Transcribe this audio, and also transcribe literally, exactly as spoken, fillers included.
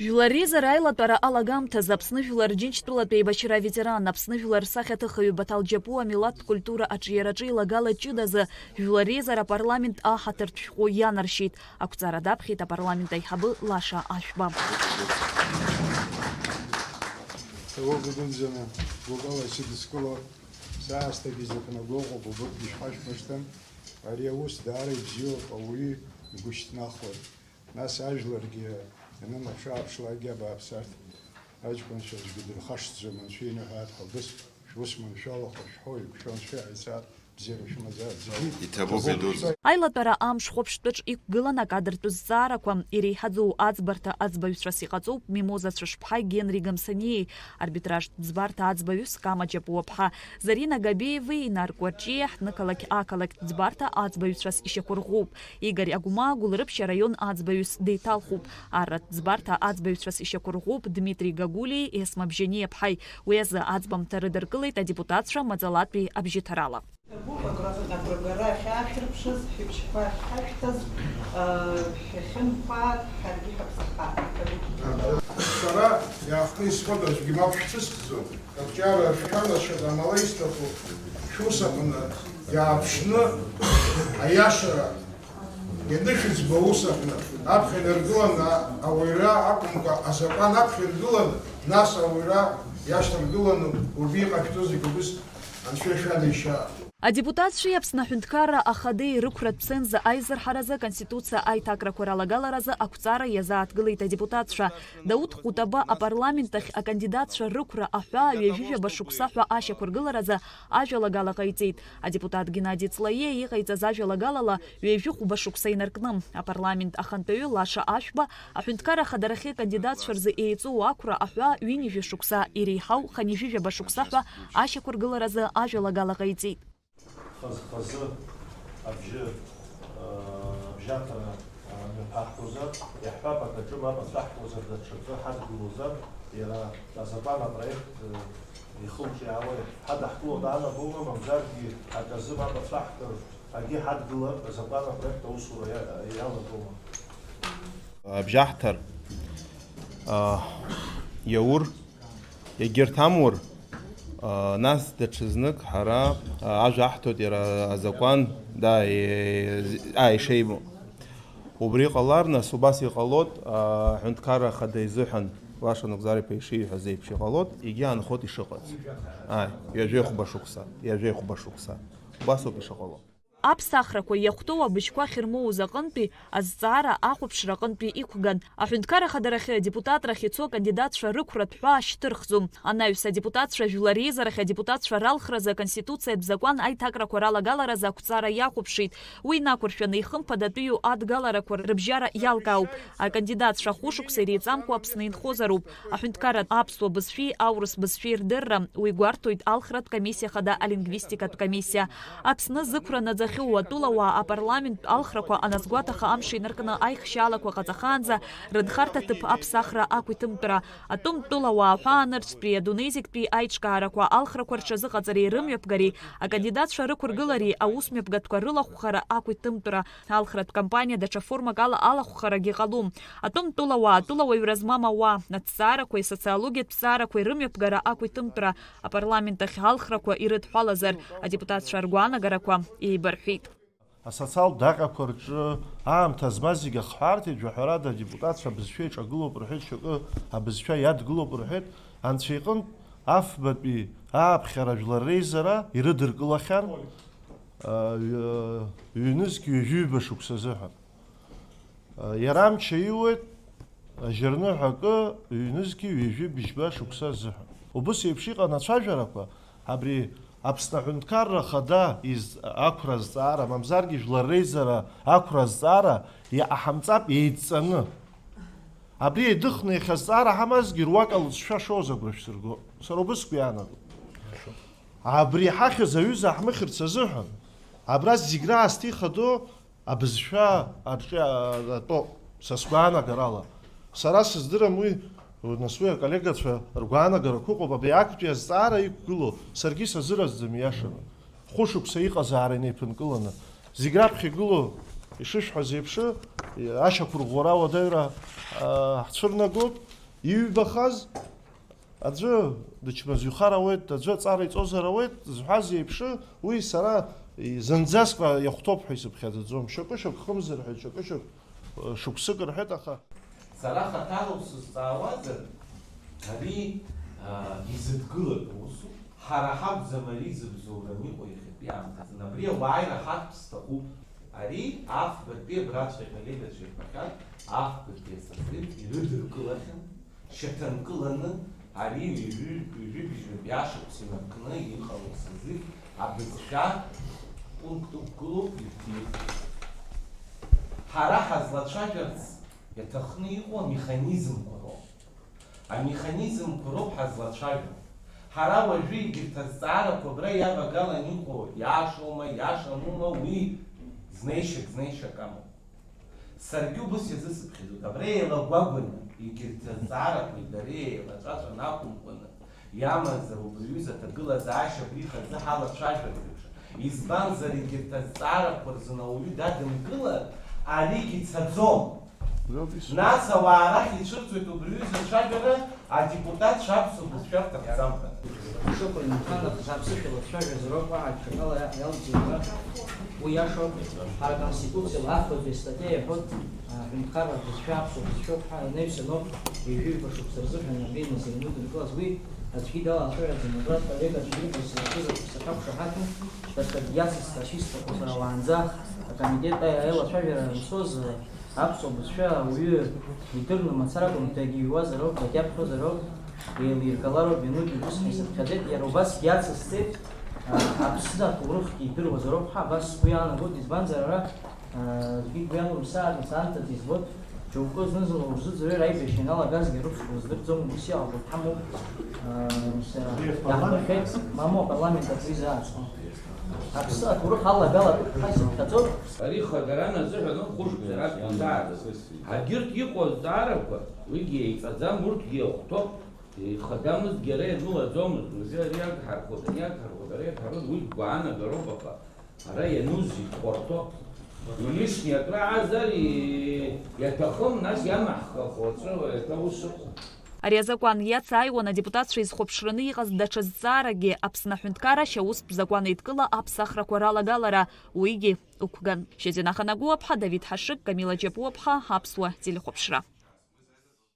Жәлар реизара аилатәара алагамҭазы Аԥсны Жәлар Џьынџьтәылатә еибашьра аветеран, Аԥсны Жәлар сахьаҭыхҩы Баҭал Џьапуа амилаҭтә культура аҿиараҿы илагала ҷыдазы Жәлар реизара апарламент аҳаҭыртә шәҟәы ианаршьеит. Ақәҵара даԥхьеит апарламент аиҳабы Лаша Ашәба. Ҭабуп, игәынӡаны, гәыкала исыдыскыло, саасҭагьы зықәнагоу ыҟоуп, убырҭ ишәхашәмыршҭын. Ари аус даара ибзиоуп, ауаҩы игәышьҭнахуеит. Нас ажәларгьы ианынаԥшы-ааԥшлакгьы абааԥс, арҭ аҷкәынцәа аӡәгьы дырхашҭӡом, анцәа иныҳәа адҳәа, убыс шәус маншәалахо шәҳәо, иқәшәо анцәа иҟаиҵар, бзиара шәымазааит, зегьы иҭабуп, иҭабуп идуӡӡа. Аилатәара амш хәаԥштәаҿ иқәгылан акадртә зҵаарақәа, иреиҳаӡоу аӡбарҭа аӡбаҩцәас иҟаҵоуп Мимоза Цәышԥҳаи Генри Гамсаниеи, арбитражтә ӡбарҭа аӡбаҩыс Кама Џьапуаԥҳа, Зарина Габеиеви Инар Кәарҷиеи, ҳҭнықалақь ақалақьтә ӡбарҭа аӡбаҩцәас ишьақәырӷәӷәоуп. Игорь Агәмаа Гәылрыԥшь араион аӡбаҩыс деиҭалхуп. Арратә ӡбарҭа аӡбаҩцәас ишьақәырӷәӷәоуп Дмитри Гагулиеи Есма Бжьаниаԥҳаи. Уи азы аӡбамҭа рыдыркылеит адепутатцәа маӡалатәи абжьыҭарала. Иҭабуп агра-, аграгара ахьаахьырԥшыз, шәыбжьқәа ахьҳашәҭаз, ыы, шәахьынхәаар, ҳаргьы ҳаԥсахап. Иҭабуп. Сара иаахтны исҳәоит, аӡәгьы мап шәцәыскӡом. Арҿиара шәханашьа, амала исҭаху шәус аҟны иааԥшны, аиашара ианышәыӡбо аус аҟны аԥхьа инаргыланы, ауаҩра акәымкәа, азакәан аԥхьа иргыланы, нас ауаҩра иашьҭаргыланы, убри иҟашәҵо зегь убыс Анцәа ишәанеишьа. Адепутатцәеи Аԥсны аҳәынҭқарра ахадеи рықәратә ценз аизырҳаразы Аконституциа аиҭакрақәа ралагаларазы ақәҵара иазааҭгылеит адепутатцәа. Дауҭ Ҟәытаба апарламент ахь акандидатцәа рықәра аҳәаа ҩажәижәаба шықәса ҳәа ашьақәыргыларазы ажәалагала ҟаиҵеит. Адепутат Геннади Ҵлаиа иҟаиҵаз ажәалагалала ҩажәи хәба шықәса инаркны, апарламент ахантәаҩы Лаша Ашәба аҳәынҭқарра ахадарахьы акандидатцәа рзы еиҵоу ақәра аҳәаа ҩынҩажәа шықәса, иреиҳау хынҩажәижәаба шықәса ҳәа ашьақәыргыларазы ажәалагала ҟаиҵеит. Хаз-хазы абжьы, аа, абжьаҭара, аа, мҩаԥаҳгозар, иаҳҳәап, акаҿы мап аҵаҳкуазар, даҽакы ҳадгылозар, иара азакәан апроект, аа, ихылҿиаауеит. Ҳадаҳкыло даанагома, мамзаргьы аказы мап ацәаҳкыр, акгьы ҳадгылар, азакәан апроект аусура иа-, иалагома? Абжьаҳҭар, аа, иаур, егьырҭ амур, аа, нас даҽазнык ҳара, аа, ажәа аҳҭоит иара азакәан, да, е-, а, ишеибо. Убри ҟалар, нас убас иҟалоит, аа, аҳәынҭқарра ахада изыҳәан, Лаша Нугзар-иԥа ишиҳәаз еиԥш иҟалоит, егьи аанхоит ишыҟац. Ааи, ҩажәеи хәба шықәса, ҩажәеи хәба шықәса. Убасоуп ишыҟало. Аԥсахрақәа иахәҭоу абыжьқәа ахьырмоуз аҟынтәи азҵаара ахәаԥшра аҟынтәи иқәган. Аҳәынҭқарра ахадарахьы адепутатрахь ицо акандидатцәа рықәратә ҳәаа шьҭырхӡом. Анаҩс адепутатцәа Жәлар реизарахь адепутатцәа ралхразы Аконституциатә закәан аиҭакрақәа ралагаларазы ақәҵара иахәаԥшит. Уи инақәыршәаны ихымԥадатәиу адгаларақәа рыбжьара иалкаауп. Акандидатцәа хәышықәса иреиҵамкәа Аԥсны инхозароуп. Аҳәынҭқарратә аԥсуа бызшәеи аурыс бызшәеи рдырра, уи гәарҭоит алхратә комиссиа хада алингвистикатә комиссиа. Аԥсны зықәра наӡахьоу атәылауаа апарламенттә алхрақәа аназгәаҭаха амш инаркны аихшьаалақәа ҟаҵахаанӡа рынхарҭа ҭыԥ аԥсахра ақәиҭымтәра, атәым тәылауаа аҳәаанырцәтәи адунеи зегьтәи аиҿкаарақәа алхрақәа рҽазыҟаҵареи рымҩаԥгареи, акандидатцәа рықәыргылареи аусмҩаԥгатәқәа рылахәхара ақәиҭымтәра, алхратә кампаниа даҽа формак ала алахәхарагьы ҟалом. Атәым тәылауаа, атәылауаҩра змам ауаа, аҭҵаарақәеи асоциологиатә ҭҵаарақәеи рымҩаԥгара ақәиҭымтәра, апарламент ахь алхрақәа ирыдҳәалазар, адепутатцәа ргәаанагарақәа еибарҳәеит. Асоциалтә даҟьақәа рҿы аамҭа змаз зегьы ахҳәаарҭеит, жәаҳәарада, адепутатцәа абызшәа еиҿагылоуп рҳәеит, шьоукы абызшәа иадгылоуп рҳәеит, анцәа иҟынтә афбатәи ааԥхьара жәлар реизара ирыдыркылахьан, а, ҩ-, ҩнызқь ҩажәиба шықәса азыҳәан. Иара амч аиуеит, ажьырныҳәа акы, ҩнызқьи ҩажәи быжьба шықәса азыҳәан. Убыс еиԥш иҟан ацәажәарақәа, абри Аԥсны аҳәынҭқарра ахада из-, ақәра азҵаара, мамзаргьы Жәлар реизара ақәра азҵаара иҟаҳамҵап еидҵаны. Абри еидыхны иахьа азҵаара ҳамазгьы руак алҵшәа шоуз агәра шәсырго. Сара убысгәы иаанагоит. Абри иҳахьыз аҩыза ҳмыхьырц азыҳәан, абра зегь раасҭа ихадоу абызшәа арҿиа-, атәоуп, са сгәаанагарала. Сара сыздырам уи, нас уи аколлегацәа ргәаанагарақәа ыҟоуп, абри актәи азҵаара иқәгылоу, саргьы сазыразӡам ииашаны. Хәышықәса иҟазаара инеиԥынкыланы. Зегь раԥхьа игылоу, ишышәҳәаз еиԥш, ашьақәырӷәӷәара ауадаҩра, а, ҳцәырнагоуп. Иҩбахаз аӡәы дычмазаҩхар ауеит, аӡәы аҵара иҵозар ауеит зҳәаз еиԥш, уи сара зынӡаск иахәҭоуп ҳәа исыԥхьаӡаӡом. Шьакәышьак хымзар ҳәа, шьакәышьак, э, шықәсык рҳәеит, аха. Сара хаҭала усызҵаауазар, ари, а, изыдгылатәу усуп. Ҳара ҳакәӡам ари зыбзоураны иҟоу иахьатәи аамҭазын. Абри ауааира ҳартә сҭахуп. Ари афбатәи абраҵәҟьа иколлегацәа ирҳәахьан, афбатәи асозыв ирыдыркылахьан, шьаҭанкыланы, ари ҩажәи-, ҩажәи быжьбатәи ашықәс инаркны иҟало асозыв абызшәа пункт ықәгылоуп ирҭиз. Ҳара ҳазлацәажәарц иаҭахны иҟоу амеханизмқәа роуп. Амеханизмқәа роуп ҳазлацәажәо. Ҳара уажәы егьырҭ азҵаарақәа абра иавагалан иҟоу иашоума, иашамума, уи знеишьак, знеишьак амоуп. Саргьы убыс иазысыԥхьаӡоит. Абра еилагәагәаны егьырҭ азҵаарақәеи дареи еилаҵәаҵәаны ақәымкәаны иамазар убри аҩыза аҭагылазаашьа абри хазы ҳалацәажәарц еиԥш. Избанзар, егьырҭ азҵаарақәа рзын ауаҩы дадымкылар, аригьы цаӡом. Нас ауаа арахь ицәырҵуеит убри аҩыза ацәажәара, адепутатцәа аԥсуа бызшәа рҭахӡам ҳәа. Шыҟоу инхарахаз аԥсышәала дцәажәозароуп, уаҳа аҽакала иалҵуеит ҳәа. Уи иашоуп, ҳара Конституциала афбатәи астатиа иаҳәоит, а, аҳәынҭқарра бызшәа аԥсуа бызшәоуп ҳәа, инаҩсаноуп ҩажәи жәаба шықәса рзыҳәан абри иназы ианудыркылаз, уи аӡәгьы далацәажәаӡам, убра коллегацәа иҟаз сызҿыз аԥҳәыс ахьақәшаҳаҭым, даҽакгьы иацызҵашьа исҭаху сара уаанӡа акомитет аилацәажәара анцоз, аԥсуа бызшәа ауаҩы идырны мацаракәын, дагьыҩуазароуп, дагьаԥхьозароуп, еилиргалароуп, ианугьы убыс ҳәа исыԥхьаӡеит, иара убасгьы иацысҵеит, а, Аԥсны аҭоурыхгьы идыруазароуп ҳәа, абас сгәы иаанагоит, избанзар ара, а, аӡәгьы игәы иалоумсааит, нас аамҭазы избоит, џьоукы зны-зынла урзыӡырҩыр аибашьра ианалагазгьы рыԥшқа уздырӡом, убас иҟалоит, ҳамоуп, а, нас, а, иаҳбахьеит, мамоу апарламент аҿы изааӡо. Аԥсны аҭоурых алагалатәуп ҳәа исыԥхьаӡоит. Ари хадаран азыҳәан хәышықәса ракәӡам. Егьырҭ иҟоу азҵаарақәа, уигьы еиҵаӡам, урҭгьы иахәҭоуп, ихадамызгьы ара ианылаӡомызт, уажәы ари агҳархоит, ани агҳархоит, ара иагҳархоит, уи гәаанагароуп, аха ара иануз иҭҟәарҭоуп. Лишни акры аазар, и-, иаҭахым, нас иамаҳхахо аҿы еиҭа ус ыҟоуп. Ари азакәан иацааиуан адепутатцәа изхәаԥшраны иҟаз даҽа зҵааракгьы, Аԥсны аҳәынҭқарра ашьаустә закәан еидкыла аԥсахрақәа ралагалара, уигьы ықәган. Шьазина Ханагәыаԥҳа, Давид Ҳашыг, Камила Џьапуаԥҳа, Аԥсуа телехәаԥшра.